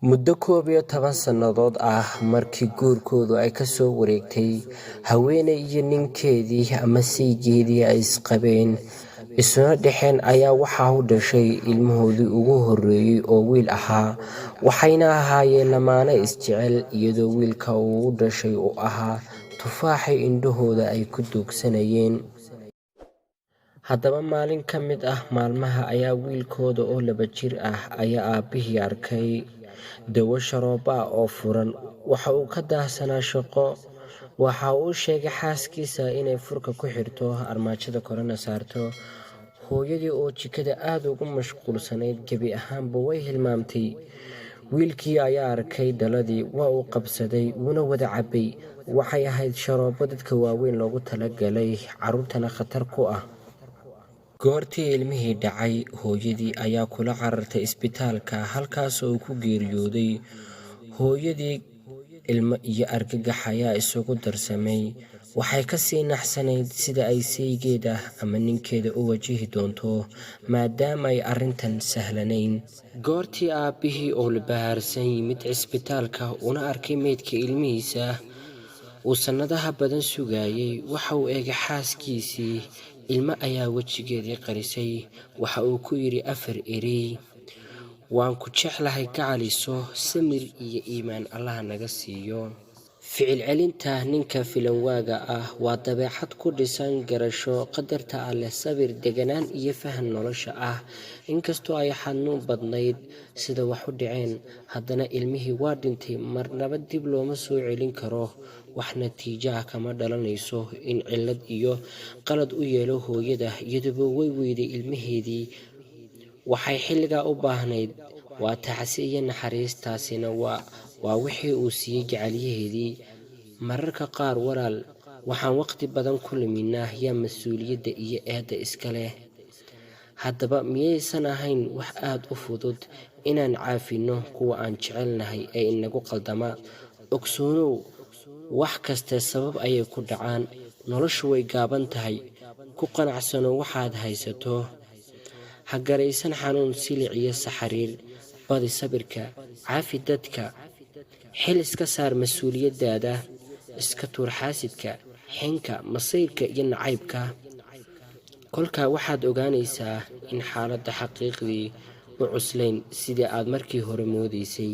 Muddo 11 sannadood ah markii guurkoodu ay kasoo wareegtay, haweeney iyo ninkeedii ama saygeedii ay isqabeen isuna dhexeen ayaa waxaa u dhashay ilmahoodii ugu horreeyey oo wiil ahaa. Waxayna ahaayeen lamaane isjecel, iyadoo wiilka uu u dhashay uu ahaa tufaaxii indhahooda ay ku doogsanayeen. Haddaba, maalin ka mid ah maalmaha ayaa wiilkooda oo 2 jir ah ayaa aabbihii arkay dawo sharoobo ah oo furan. Waxa uu ka daahsanaa shaqo. Waxa uu u sheegay xaaskiisa inay furka ku xirto, armaajada korena saarto. Hooyadii oo jikada aad ugu mashquulsanayd gebi ahaanba way hilmaamtay. Wiilkii ayaa arkay dhaladii, waa uu qabsaday, wuuna wada cabbay. Waxay ahayd sharoobo dadka waaweyn loogu talagalay, carruurtana khatar ku ah. Goortii ilmihii dhacay, hooyadii ayaa kula carartay isbitaalka, halkaas oo uu ku geeriyooday. Hooyadii ilmo iyo argagax ayaa isugu darsamay. Waxay ka sii naxsanayd sida ay saygeeda ama ninkeeda u wajihi doonto, maadaama ay arrintan sahlanayn. Goortii aabbihii oo labahaarsan yimid cisbitaalka una arkay meydka ilmihiisa uu sannadaha badan sugayay, waxa uu eegay xaaskiisii. Ilmo ayaa wejigeedii qarisay. Waxa uu ku yidhi afar erey: "Waan ku jeclahay gacaliso, samir iyo iimaan Allaha naga siiyo." Ficil celinta ninka filanwaaga ah waa dabeecad ku dhisan garasho, qadarta Alleh, sabir, deganaan iyo fahan nolosha ah. Inkastoo ay xanuun badnayd sida wax u dhaceen, haddana ilmihii waa dhintay, marnaba dib looma soo celin karo. Wax natiijo ah kama dhalanayso in cillad iyo qalad u yeelo hooyada, iyaduba way weyday ilmaheedii. Waxay xilligaa u baahnayd waa tacsi iyo naxariis, taasina waa wixii uu siiyey gacaliyaheedii. Mararka qaar, walaal, waxaan waqti badan ku luminaa yaa mas-uuliyadda iyo eedda iska leh. Haddaba, miyaysan ahayn wax aad u fudud inaan caafino kuwa aan jecelnahay ee inagu qaldama? Ogsoonow, wax kaste sabab ayay ku dhacaan. Noloshu way gaaban tahay. Ku qanacsano waxaad haysato. Ha garaysan xanuun, silic iyo saxariir. Badi sabirka, caafi dadka, xil iska saar mas-uuliyaddaada, iska tuur xaasidka, xinka, masayrka iyo nacaybka. Kolkaa waxaad ogaanaysaa in xaaladda xaqiiqdii u cuslayn sidii aad markii hore moodaysay.